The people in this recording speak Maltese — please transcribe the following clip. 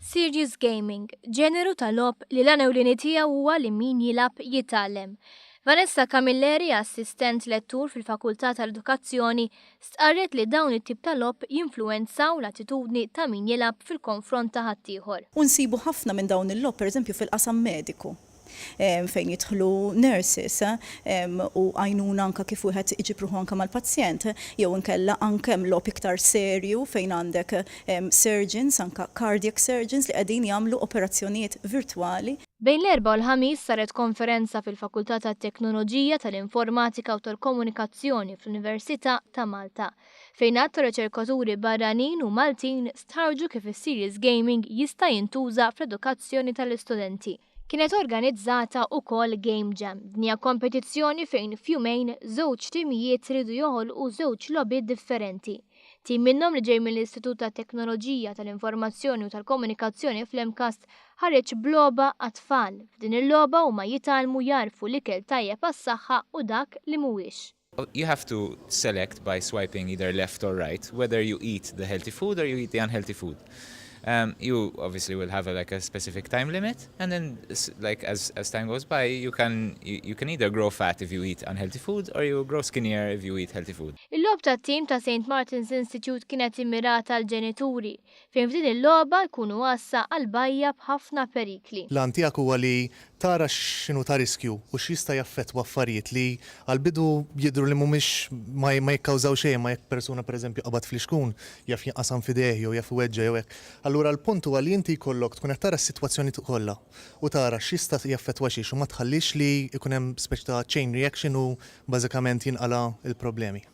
Serious Gaming, ġeneru ta' logħob li l-għan ewlieni tiegħu huwa li min jilgħab jitgħallem. Vanessa Camilleri, assistent lettur fil-Fakultà tal-Edukazzjoni, stqarret li dawn it-tip ta' logħob jinfluwenzaw l-attitudni ta' min jilgħab fil-konfront ta' ħaddieħor. U nsibu ħafna minn dawn il-logħob, pereżempju, fil-qasam mediku, fejn jidħlu nurses u għajnuna anke kif wieħed iġib ruħu anke mal-pazjent, jew inkella anke hemm logħob iktar serju fejn għandek surgeons, anke cardiac surgeons li qegħdin jagħmlu operazzjonijiet virtwali. Bejn l-Erbgħa u l-Ħamis saret konferenza fil-Fakultà tat-Teknoloġija tal-Informatika u tal-Komunikazzjoni fl-Università ta' Malta, fejn għadd ta' riċerkaturi barranin u Maltin stħarrġu kif is-serious gaming jista' jintuża fl-edukazzjoni tal-istudenti. Kienet organizzata ukoll Game Jam. Din hija kompetizzjoni fejn f'jumejn żewġ timijiet riedu joħolqu żewġ logħbiet differenti. Tim minnhom li ġej mill-Istitut tat-Teknoloġija tal-Informazzjoni u tal-Komunikazzjoni fl-MCAST ħareġ b'logħba għat-tfal. F'din il-logħba huma jitgħallmu jagħrfu l-ikel tajjeb għas-saħħa u dak li mhuwiex. You have to select by swiping either left or right whether you eat the healthy food or you eat the unhealthy food. You obviously will have like a specific time limit, and then like as time goes by, you can either grow fat if you eat unhealthy food or you grow skinnier if you eat healthy food. Il-logħob tat-tim ta' St. Martin's Institute kienet immirata għall-ġenituri, fejn f'din il-logħba jkunu għassa għal bajja b'ħafna perikli. L-għan tiegħek huwa li tara x'inhu ta' riskju u x'jista' jaffettwa affarijiet li għal-bidu jidhru li mhumiex ma jikkawżaw xejn, ma jekk persuna, pereżempju, qabad flixkun, jaf jinqasam f'idejh jew jaf iweġġa' jew hekk. Allura l-punt huwa li inti jkollok tkun qed tara s-sitwazzjoni kollha u tara x'jista' jaffettwa xiex u ma tħallix li jkun hemm speċi ta' chain reaction u bażikament jinqala' il-problemi.